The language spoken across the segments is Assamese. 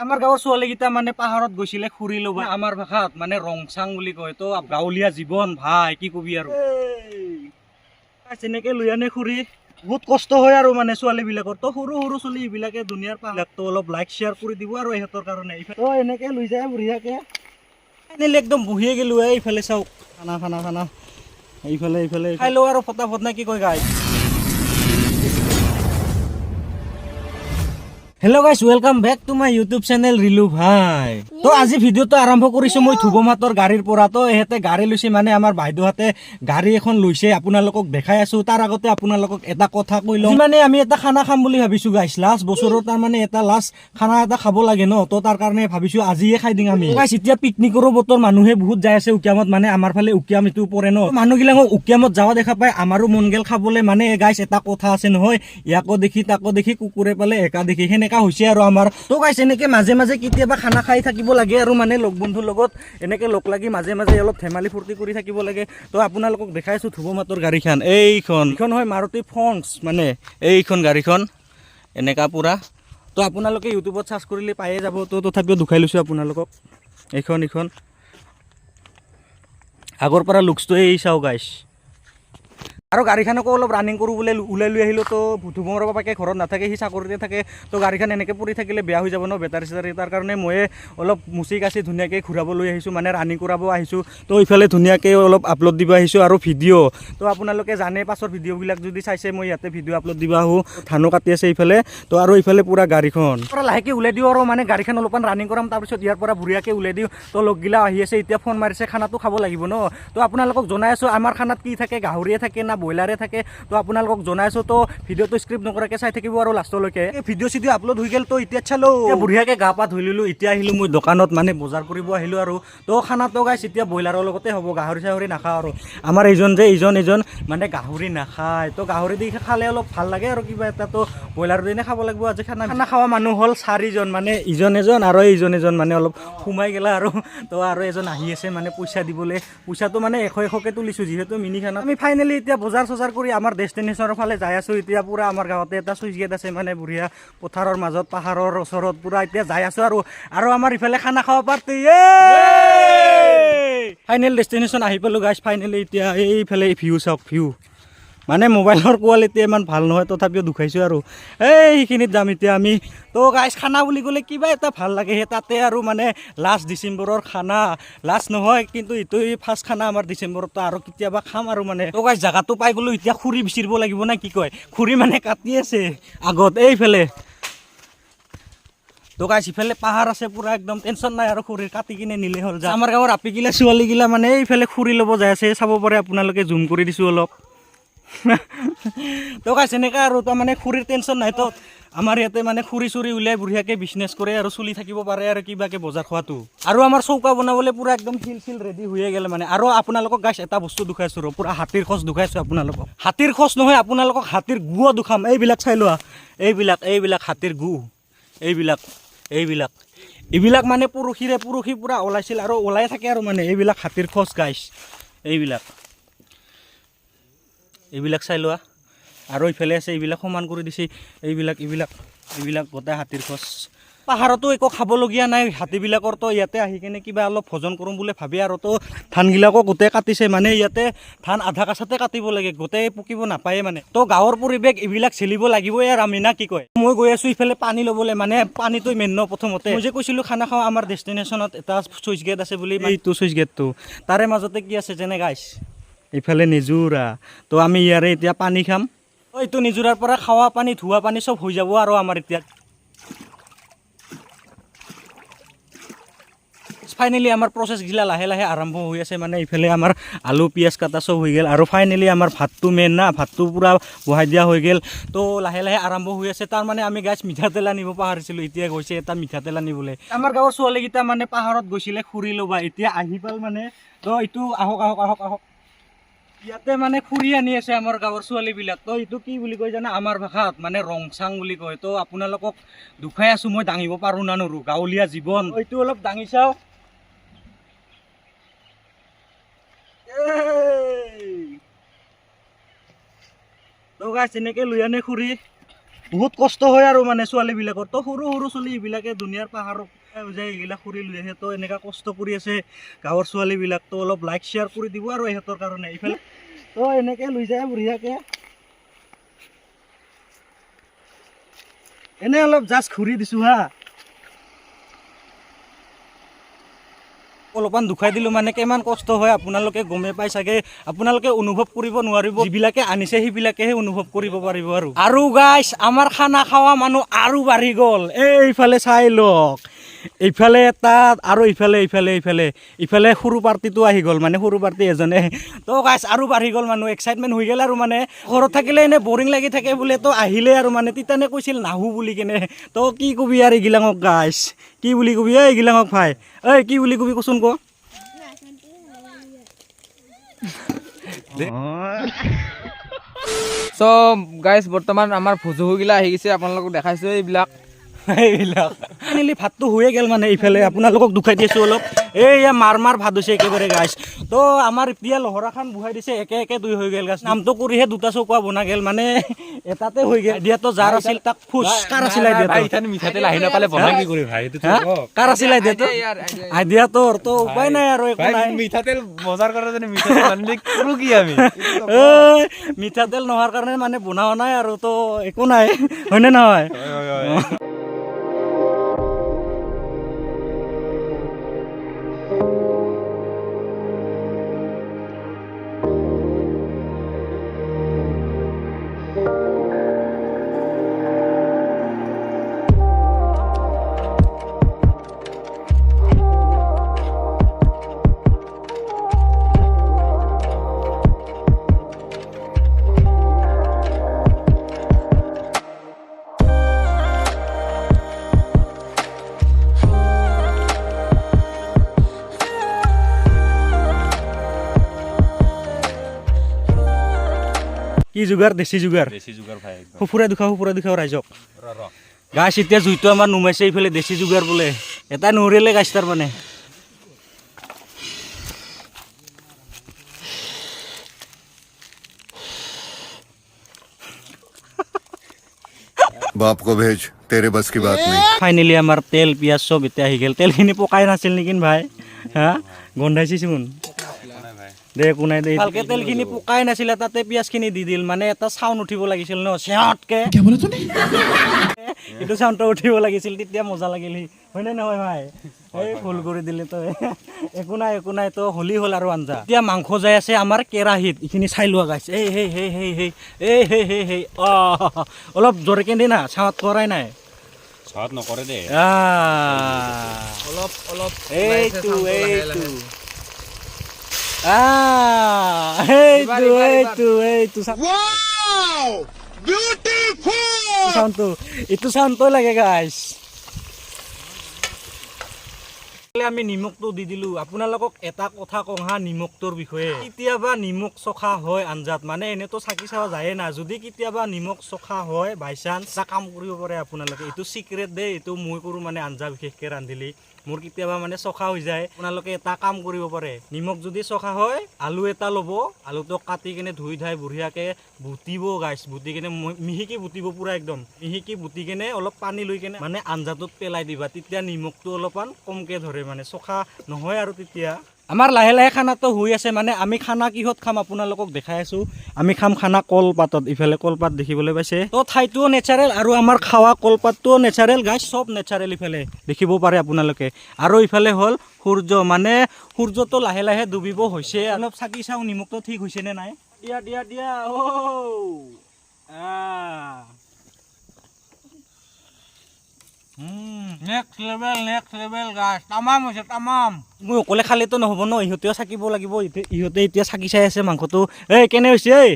আমাৰ গাঁৱৰ ছোৱালীকেইটা মানে পাহাৰত গৈছিলে খুৰী ল'ব, আমাৰ ভাষাত মানে ৰংচাং বুলি কয়। তো গাঁৱলীয়া জীৱন ভাই, কি কবি আৰু। তেনেকে লৈ আনে খুৰী, বহুত কষ্ট হয় আৰু মানে ছোৱালীবিলাকৰ। তো সৰু সৰু ছোৱালী এইবিলাকে দুনিয়াৰ পাহাৰটো অলপ লাইক শ্বেয়াৰ কৰি দিব আৰু ইহঁতৰ কাৰণে। তো এনেকে লৈ যায় বঢ়িয়াকে। ফাইনেলি একদম বহিয়ে গ'লো। এইফালে চাওক, খানা খানা খানা, এইফালে এইফালে খাই লওঁ আৰু ফটাফট, না কি কয় গাই। Hello' guys, welcome back to my YouTube channel Rilu ভাই। তো আজি ভিডিঅ'টো আৰম্ভ কৰিছোঁ মই ধুবমাতৰ গাড়ীৰ পৰা। তো ইহঁতে গাড়ী লৈছে, মানে আমাৰ বাইদেউহঁতে গাড়ী এখন লৈছে, আপোনালোকক দেখাই আছোঁ। তাৰ আগতে আপোনালোকক এটা কথা কৈ লওঁ, মানে আমি এটা খানা খাম বুলি ভাবিছোঁ গাইছ। লাষ্ট বছৰৰ তাৰমানে এটা লাষ্ট খানা এটা খাব লাগে ন, তো তাৰ কাৰণে ভাবিছোঁ আজিয়ে খাই দিম আমি গাইছ। এতিয়া পিকনিকৰো বতৰ, মানুহে বহুত যাই আছে উকিয়ামত, মানে আমাৰ ফালে উকিয়াম এইটো পৰে ন, মানুহবিলাকক উকিয়ামত যাৱা দেখা পায় আমাৰো মন গেল খাবলৈ। মানে গাইছ এটা কথা আছে নহয়, ইয়াকো দেখি তাকো দেখি কুকুৰে পালে একা দেখি, সেনেকা হৈছে আৰু আমাৰ। তো গাইছ এনেকে মাজে মাজে কেতিয়াবা খানা খাই থাকিব লাগে আৰু মানে লগ বন্ধুৰ লগত এনেকে লগ লাগি মাজে মাজে অলপ ধেমালি ফূৰ্তি কৰি থাকিব লাগে। তো আপোনালোকক দেখাই আছোঁ ধুবমাতৰ গাড়ীখন, এইখন এইখন হয় মাৰুতি ফ্ৰংক্স, মানে এইখন গাড়ীখন এনেকা পূৰা। তো আপোনালোকে ইউটিউবত চাৰ্চ কৰিলে পায়ে যাব। তো তথাপিও দুখাই লৈছোঁ আপোনালোকক। এইখন এইখন আগৰ পৰা লুকছটো এই চাওঁ গাইছ। আৰু গাড়ীখনকো অলপ ৰানিং কৰোঁ বোলে ওলাই লৈ আহিলোঁ। তো ধুবমৰ বাপাকে ঘৰত নাথাকে, সি চাকৰিতে থাকে। তো গাড়ীখন এনেকৈ পৰি থাকিলে বেয়া হৈ যাব ন, বেটাৰী চেটাৰী। তাৰ কাৰণে ময়ে অলপ মুচি কাচি ধুনীয়াকৈ ঘূৰাব লৈ আহিছোঁ, মানে ৰানিং কৰাব আহিছোঁ। তো ইফালে ধুনীয়াকৈ অলপ আপলোড দিব আহিছোঁ আৰু ভিডিঅ'। তো আপোনালোকে জানে, পাছৰ ভিডিঅ'বিলাক যদি চাইছে, মই ইয়াতে ভিডিঅ' আপলোড দিব আহোঁ। ধানো কাটি আছে ইফালে। তো আৰু ইফালে পূৰা গাড়ীখন পৰা লাহেকৈ ওলাই দিওঁ আৰু মানে গাড়ীখন অলপমান ৰানিং কৰাম, তাৰপিছত ইয়াৰ পৰা বঢ়িয়াকৈ ওলাই দিওঁ। তো লগগিলা আহি আছে, এতিয়া ফোন মাৰিছে, খানাটো খাব লাগিব ন। তো আপোনালোকক জনাই আছোঁ আমাৰ খানাত কি থাকে, গাহৰিয়ে থাকে না ব্ৰইলাৰে থাকে, তো আপোনালোকক জনাই আছোঁ। তো ভিডিঅ'টো স্কিপ নকৰাকৈ চাই থাকিব আৰু লাষ্টলৈকে। ভিডিঅ' চিডিঅ' আপলোড হৈ গ'ল, তো এতিয়া চালো বঢ়িয়াকৈ গা পা ধুই ল'লোঁ। এতিয়া আহিলোঁ মই দোকানত, মানে বজাৰ কৰিব আহিলোঁ আৰু। তো খানাটো গাইছ এতিয়া ব্ৰইলাৰৰ লগতে হ'ব, গাহৰি চাহৰি নাখাওঁ আৰু। আমাৰ এইজন যে এইজন এইজন মানে গাহৰি নাখায়, তো গাহৰি দি খালে অলপ ভাল লাগে আৰু কিবা এটা। তো ব্ৰইলাৰ দিনে খাব লাগিব আজি খানা। খানা খোৱা মানুহ হ'ল চাৰিজন, মানে ইজন এজন আৰু এইজন এজন, মানে অলপ সোমাই গ'লা আৰু। তো আৰু এজন আহি আছে মানে পইচা দিবলৈ। পইচাটো মানে এশ এশকৈ তুলিছোঁ যিহেতু মিনি খানা। আমি ফাইনেলি এতিয়া বজাৰ চজাৰ কৰি আমাৰ ডেষ্টিনেশ্যনৰ ফালে যাই আছোঁ। এতিয়া পূৰা আমাৰ গাঁৱতে এটা চুইচ গেট আছে, মানে বঢ়িয়া পথাৰৰ মাজত পাহাৰৰ ওচৰত পূৰা এতিয়া যাই আছোঁ আৰু। আৰু আমাৰ ইফালে খানা খাব পাৰ্টি। ফাইনেল ডেষ্টিনেশ্যন আহি পালোঁ গাইছ ফাইনেলি। এতিয়া এইফালে ভিউ চাওক, ভিউ মানে মোবাইলৰ কোৱালিটি ইমান ভাল নহয়, তথাপিও দুখাইছোঁ আৰু। এই সেইখিনিত যাম এতিয়া আমি। তো গাইছ খানা বুলি ক'লে কিবা এটা ভাল লাগে সেই তাতে আৰু, মানে লাষ্ট ডিচেম্বৰৰ খানা, লাষ্ট নহয় কিন্তু এইটোৱেই ফাৰ্ষ্ট খানা আমাৰ ডিচেম্বৰতো, আৰু কেতিয়াবা খাম আৰু মানে। তো গাইছ জেগাটো পাই গ'লোঁ, এতিয়া খুৰী বিচাৰিব লাগিব না কি কয়। খুৰী মানে কাটি আছে আগত এইফালে। তো গাইছ ইফালে পাহাৰ আছে পূৰা একদম টেনশ্যন নাই আৰু, খুৰীৰ কাটি কিনে নিলে হ'ল। যা আমাৰ গাঁৱৰ আপিগিলা ছোৱালীগিলা মানে এইফালে খুৰী ল'ব যাই আছে, চাব পাৰে আপোনালোকে, জুম কৰি দিছোঁ অলপ। তো গাইছ এনেকা আৰু, তাৰমানে খুৰীৰ টেনশ্যন নাই। তো আমাৰ ইয়াতে মানে খুৰী চুৰি উলিয়াই বঢ়িয়াকৈ বিজনেছ কৰে আৰু চলি থাকিব পাৰে আৰু কিবাকৈ বজাৰ খোৱাটো। আৰু আমাৰ চৌকা বনাবলৈ পূৰা একদম শিল চিল ৰেডি হৈয়ে গ'লে মানে। আৰু আপোনালোকক গাইছ এটা বস্তু দুখাইছোঁ ৰ, পূৰা হাতীৰ খোজ দুখাইছোঁ আপোনালোকক। হাতীৰ খোজ নহয়, আপোনালোকক হাতীৰ গুও দুখাম। এইবিলাক চাই লোৱা, এইবিলাক এইবিলাক হাতীৰ গু, এইবিলাক এইবিলাক এইবিলাক মানে পৰহিৰে পৰহি পূৰা ওলাইছিল আৰু ওলাই থাকে আৰু মানে এইবিলাক হাতীৰ খোজ গাইছ। এইবিলাক এইবিলাক চাই লোৱা। আৰু ইফালে আছে, এইবিলাক সমান কৰি দিছে। এইবিলাক এইবিলাক এইবিলাক গোটেই হাতীৰ খোজ। পাহাৰতো একো খাবলগীয়া নাই হাতীবিলাকৰ, তো ইয়াতে আহি কিনে কিবা অলপ ভোজন কৰোঁ বুলি ভাবি আৰু। তো ধানগিলাকো গোটেই কাটিছে, মানে ইয়াতে ধান আধা কাছাতে কাটিব লাগে, গোটেই পকিব নাপায়ে মানে। তো গাঁৱৰ পৰিৱেশ এইবিলাক চেলিব লাগিবই আৰু আমি, না কি কয়। মই গৈ আছোঁ ইফালে পানী ল'বলৈ, মানে পানীটো মেইন ন প্ৰথমতে। মই যে কৈছিলোঁ খানা খাওঁ, আমাৰ ডেষ্টিনেশ্যনত এটা চুইচ গেট আছে বুলি, এইটো চুইচ গেটটো, তাৰে মাজতে কি আছে যেনে গাইছ এইফালে নিজুৰা। তো আমি ইয়াৰে এতিয়া পানী খাম। এইটো নিজুৰাৰ পৰা খোৱা পানী ধোৱা পানী চব হৈ যাব আৰু আমাৰ এতিয়া। ফাইনেলি আমাৰ প্ৰচেছগিলা লাহে লাহে আৰম্ভ হৈ আছে, মানে ইফালে আমাৰ আলু পিঁয়াজ কাটা চব হৈ গ'ল। আৰু ফাইনেলি আমাৰ ভাতটো মেইন না, ভাতটো পূৰা বহাই দিয়া হৈ গ'ল। তো লাহে লাহে আৰম্ভ হৈ আছে। তাৰমানে আমি গাইছ মিঠাতেল আনিব পাহৰিছিলোঁ, এতিয়া গৈছে এটা মিঠাতেল আনিবলৈ। আমাৰ গাঁৱৰ ছোৱালীকেইটা মানে পাহাৰত গৈছিলে খুৰী ল'বা, এতিয়া আহি পাল মানে। তো এইটো আহক আহক আহক আহক, ইয়াতে মানে খুৰী আনি আছে আমাৰ গাঁৱৰ ছোৱালীবিলাক। তো এইটো কি বুলি কয় জানা, আমাৰ ভাষাত মানে ৰংচাং বুলি কয়। তো আপোনালোকক দুখাই আছোঁ মই, দাঙিব পাৰোঁ না নোৱাৰোঁ, গাঁৱলীয়া জীৱন। এইটো অলপ দাঙি চাওঁ। তো গাইছ এনেকে লৈ আনে খুৰী। বহুত কষ্ট হয় আৰু মানে ছোৱালীবিলাকৰ। তো সৰু সৰু ছোৱালী এইবিলাকে দুনিয়াৰ পাহাৰত যায়, এইগিলাক খৰি লৈ আহে। তো এনেকুৱা কষ্ট কৰি আছে গাঁৱৰ ছোৱালীবিলাক। তো অলপ লাইক শ্বেয়াৰ কৰি দিব আৰু ইহঁতৰ কাৰণে। ইফালে তো এনেকৈ লৈ যায় বঢ়িয়াকৈ। এনে অলপ জাষ্ট ঘূৰি দিছোঁ হা, অলপমান দুখাই দিলোঁ মানে কিমান কষ্ট হয় আপোনালোকে গমেই পাই চাগে, আপোনালোকে অনুভৱ কৰিব নোৱাৰিব, যিবিলাকে আনিছে সেইবিলাকেহে অনুভৱ কৰিব পাৰিব। আৰু আৰু গাইছ, আমাৰ খানা খোৱা মানুহ আৰু বাঢ়ি গ'ল। এইফালে চাই লওক, এইফালে এটা আৰু ইফালে ইফালে ইফালে ইফালে সৰু পাৰ্টিটো আহি গ'ল, মানে সৰু পাৰ্টি এজনে। তো গাইছ, আৰু বাঢ়ি গ'ল মানুহ, এক্সাইটমেণ্ট হৈ গ'ল আৰু মানে ঘৰত থাকিলে এনে বৰিং লাগি থাকে বোলে, তো আহিলে আৰু মানে তিতানে কৈছিল নাহো বুলি কেনে। তো কি কবি আৰু এইগিলাঙক গাইছ, কি বুলি কবি এই এইগিলাঙক ভাই, ঐ কি বুলি কবি কচোন ক। চ' গাইজ, বৰ্তমান আমাৰ ভুজুগুগিলা আহি গৈছে, আপোনালোকক দেখাইছোঁ এইবিলাক। এইবিলাক ফাইনেলি ভাতটো হৈয়ে গ'ল, মানে এইফালে আপোনালোকক দুখাই দিছোঁ অলপ। এইয়া মাৰ মাৰ ভাত হৈছে একেবাৰে গাইছ। তো আমাৰ এতিয়া লহৰাখন বহাই দিছে, একে একে দুই হৈ গ'ল গাইছ। নামটো কৰিহে দুটা চৌকা বনা গ'ল, মানে এটাতে হৈ গ'ল। আইডিয়াটো যাৰ আছিল তাক ফুচ। কাৰ আছিল আইডিয়াটো? মিঠাতেল আহি নাপালে বনাই কি কৰি ভাই? হা? কাৰ আছিল আইডিয়াটো? আইডিয়া তোৰ তো উপায় নাই আৰু, একো নাই। মিঠাতেল বজাৰ কৰা যেনে মিঠাতেল আনিলে কৰো কি আমি? ঐ, মিঠাতেল নোহোৱাৰ কাৰণে মানে বনোৱা নাই আৰু, তো একো নাই, হয়নে নহয়? কি যোগাৰ? দেশী যোগাৰ, দেশী যোগাৰ ভাই একদম। সুফুৰাই দুখাও, সুফুৰাই দুখাও ৰাইজক। গাছ এতিয়া জুইটো আমাৰ নুমাইছে, এইফালে দেশী যোগাৰ বোলে এটা নৰিলে গাছ তাৰ মানে। बाप को भेज, तेरे बस की बात नहीं। ফাইনেলি আমাৰ তেল পিঁয়াজ চব এতিয়া আহি গ'ল। তেলখিনি পকাই নাছিল নেকি ভাই? হা, গোন্ধাইছিচোন দে, একো নাই দে। ভালকে তেলখিনি পকাই নাছিলে, তাতে পিঁয়াজখিনি দি দিল, মানে এটা চাউণ্ড উঠিব লাগিছিল ন, চেহঁতকে এইটো চাউণ্ডটো উঠিব লাগিছিল, তেতিয়া মজা লাগিল সি, হয়নে নহয় ভাই? এই ভুল কৰি দিলে তই, একো নাই একো নাই, তো হলি হ'ল আৰু আঞ্জা। এতিয়া মাংস যাই আছে আমাৰ কেৰাহীত, এইখিনি চাই লোৱা গাইছ। এই হেই হেই হেই হেই এই হেই হেই হেই, অ অলপ জোৰকে দে না, চাৱাত কৰাই নাই। চাৱাত নকৰে দে। অলপ অলপ এইটো এইটো এইটো এইটো এইটো চাউণ্ডটো, এইটো চাউণ্ডটো লাগে গাইছ। আমি নিমখটো দি দিলোঁ। আপোনালোকক এটা কথা কওঁ হা, নিমখটোৰ বিষয়ে। কেতিয়াবা নিমখ চখা হয় আঞ্জাত, মানে এনেতো চাকি চাৱা যায়ে না, যদি কেতিয়াবা নিমখ চখা হয় বাই চান্স এটা কাম কৰিব পাৰে আপোনালোকে, এইটো চিক্ৰেট দেই, এইটো মই কৰোঁ মানে আঞ্জা বিশেষকৈ ৰান্ধিলি মোৰ কেতিয়াবা মানে চখা হৈ যায়। আপোনালোকে এটা কাম কৰিব পাৰে, নিমখ যদি চখা হয় আলু এটা ল'ব, আলুটো কাটি কেনে ধুই ধাই বঢ়িয়াকৈ বুটিব গাইছ, বুটি কেনে মিহিকে বুটিব, পূৰা একদম মিহিকে বুটি কেনে অলপ পানী লৈ কেনে মানে আঞ্জাটোত পেলাই দিবা, তেতিয়া নিমখটো অলপমান কমকৈ ধৰে, মানে চখা নহয় আৰু। তেতিয়া আমাৰ লাহে লাহে খানাটো হৈ আছে, মানে আমি খানা কিহত খাম আপোনালোকক দেখাই আছোঁ। আমি খাম খানা কলপাতত, ইফালে কলপাত দেখিবলৈ পাইছে। তো ঠাইটোও নেচাৰেল আৰু আমাৰ খোৱা কলপাতটোও নেচাৰেল গাইছ, চব নেচাৰেল ইফালে দেখিব পাৰে আপোনালোকে। আৰু ইফালে হ'ল সূৰ্য, মানে সূৰ্যটো লাহে লাহে ডুবিব হৈছে। অলপ চাকি চাওঁ নিমখটো ঠিক হৈছে নে নাই। দিয়া দিয়া দিয়া, অ' নেক্সট লেভেল, নেক্সট লেভেল গাছ, তামাম হৈছে তামাম। মই অকলে খালেতো নহ'ব ন, ইহঁতেও চাকিব লাগিব। ইহঁতে এতিয়া চাকি চাই আছে মাংসটো। এই কেনে হৈছে? এই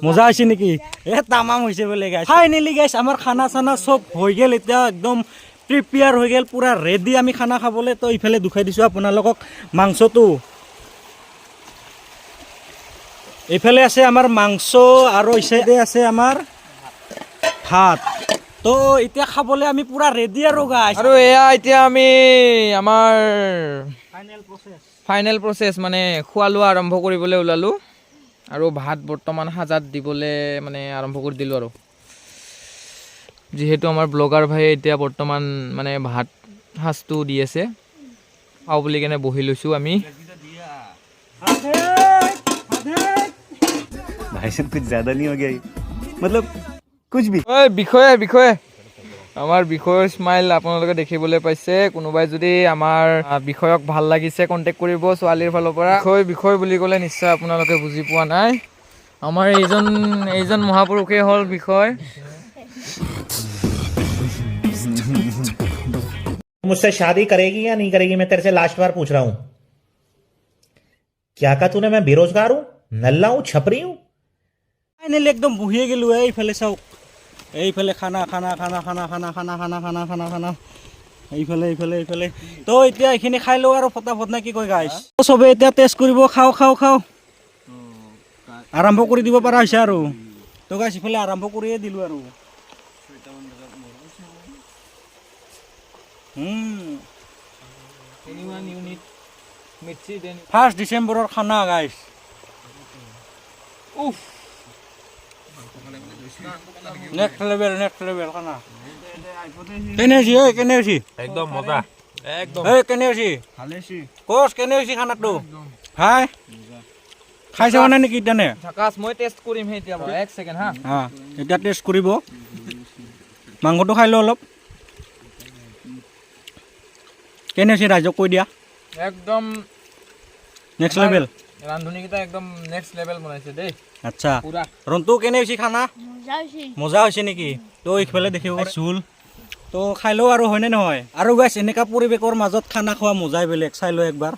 মজা হৈছে নেকি? এ তামাম হৈছে বোলে গাইছ। ফাইনেলি গাইছ, আমাৰ খানা চানা চব হৈ গ'ল, এতিয়া একদম প্ৰিপেয়াৰ হৈ গ'ল, পূৰা ৰেডি আমি খানা খাবলৈ। তো ইফালে দুখাই দিছোঁ আপোনালোকক মাংসটো। এইফালে আছে আমাৰ মাংস আৰু এইচাইডে আছে আমাৰ ভাত। তো এতিয়া খাবলৈ আমি পূৰা ৰেডি আৰু গাইছ। আৰু এয়া এতিয়া আমি আমাৰ ফাইনেল প্ৰচেছ মানে খোৱা লোৱা আৰম্ভ কৰিবলৈ ওলালোঁ, আৰু ভাত বৰ্তমান সাজাত দিবলৈ মানে আৰম্ভ কৰি দিলোঁ আৰু। যিহেতু আমাৰ ব্লগাৰ ভাইয়ে এতিয়া বৰ্তমান মানে ভাত সাজটো দি আছে, খাওঁ বুলি কেনে বহি লৈছোঁ আমি। भाई साहब, कुछ ज्यादा नहीं हो गया ये? मतलब कुछ भी। ঐ বিষয়ে বিষয়ে আমাৰ বিষয়ৰ স্মাইল আপোনালোকে দেখিবলৈ পাইছে। কোনোবাই যদি আমাৰ বিষয়ক ভাল লাগিছে, কণ্টেক্ট কৰিব ছোৱালীৰ ফালৰ পৰা। বিষয় বিষয় বুলি ক'লে নিশ্চয় আপোনালোকে বুজি পোৱা নাই। আমাৰ এইজন মহাপুৰুষেই হ'ল বিষয়। मुझसे शादी करेगी या नहीं करेगी? मैं तेरे से लास्ट बार पूछ रहा हूं। क्या कहा तूने? मैं बेरोजगार हूं, नल्ला हूं, छपरी हूं? ফাইনেলি একদম বহিয়ে গ'লোঁ। এইফালে চাওক, এইফালে খানা খানা খানা খানা খানা খানা খানা খানা খানা খানা, এইফালে এইফালে এইফালে। তো এতিয়া এইখিনি খাই লওঁ আৰু ফটাফট, নে কি কয় গাইছ? চবে এতিয়া টেষ্ট কৰিব। খাওঁ খাওঁ খাওঁ, আৰম্ভ কৰি দিব পৰা হৈছে আৰু। তো গাইছ, ইফালে আৰম্ভ কৰিয়ে দিলোঁ আৰু। 1 ডিচেম্বৰৰ খানা গাইছ, উফ, নেক্সট লেভেল, নেক্সট লেভেল খানা। কেনে হৈছে ঐ? কেনে হৈছে? একদম মজা, একদম। ঐ, কেনে হৈছে কচ? কেনে হৈছে খানাটো? ভাই, খাই চাবা নাই নেকি এতিয়ানে? ঝাকাছ। মই টেষ্ট কৰিমহে এতিয়া বাৰু, এক ছেকেণ্ড হা। হা, এতিয়া টেষ্ট কৰিব। মাংসটো খাই লওঁ অলপ। কেনে হৈছে ৰাইজক কৈ দিয়া। একদম। Next level. ৰান্ধনীকেইটা একদম নেক্সট লেভেল বনাইছে দেই। আচ্ছা। পুৰা। ৰন্তু, কেনে হৈছে খানা? মজা হৈছে নেকি? তো ইফালে দেখিব, জোল তো খাই লওঁ আৰু, হয়নে নহয়? আৰু গাইছ, এনেকুৱা পৰিৱেশৰ মাজত খানা খোৱা মজাই বেলেগ। চাই লওঁ একবাৰ,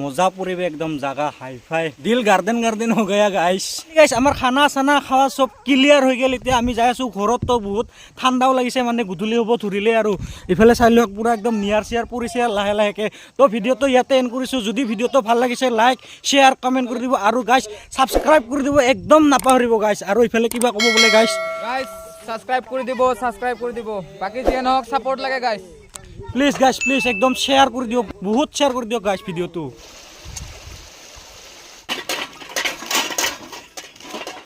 মজা পৰিৱেশ একদম, জাগা হাই ফাই, দিল গাৰ্ডেন গাৰ্ডেন हो गया গাইছ। গাইছ, আমাৰ খানা চানা খোৱা চব ক্লিয়াৰ হৈ গ'ল। এতিয়া আমি যাই আছোঁ ঘৰত। তো বহুত ঠাণ্ডাও লাগিছে, মানে গধূলি হ'ব ধৰিলে। আৰু ইফালে চাই লওক, পূৰা একদম নিয়াৰ চিয়াৰ পৰিছে লাহে লাহেকৈ। তো ভিডিঅ'টো ইয়াতে এণ্ড কৰিছোঁ। যদি ভিডিঅ'টো ভাল লাগিছে, লাইক, শ্বেয়াৰ, কমেণ্ট কৰি দিব আৰু গাইছ, ছাবস্ক্ৰাইব কৰি দিব একদম নাপাহৰিব গাইছ। আৰু ইফালে কিবা ক'ব বোলে গাইছ? গাইছ, ছাবস্ক্ৰাইব কৰি দিব, ছাবস্ক্ৰাইব কৰি দিব। বাকী যিয়ে নহওক, ছাপৰ্ট লাগে গাইছ। প্লিজ গাইছ, প্লিজ একদম শ্বেয়াৰ কৰি দিয়ক, বহুত শ্বেয়াৰ কৰি দিয়ক গাইছ ভিডিঅ'টো।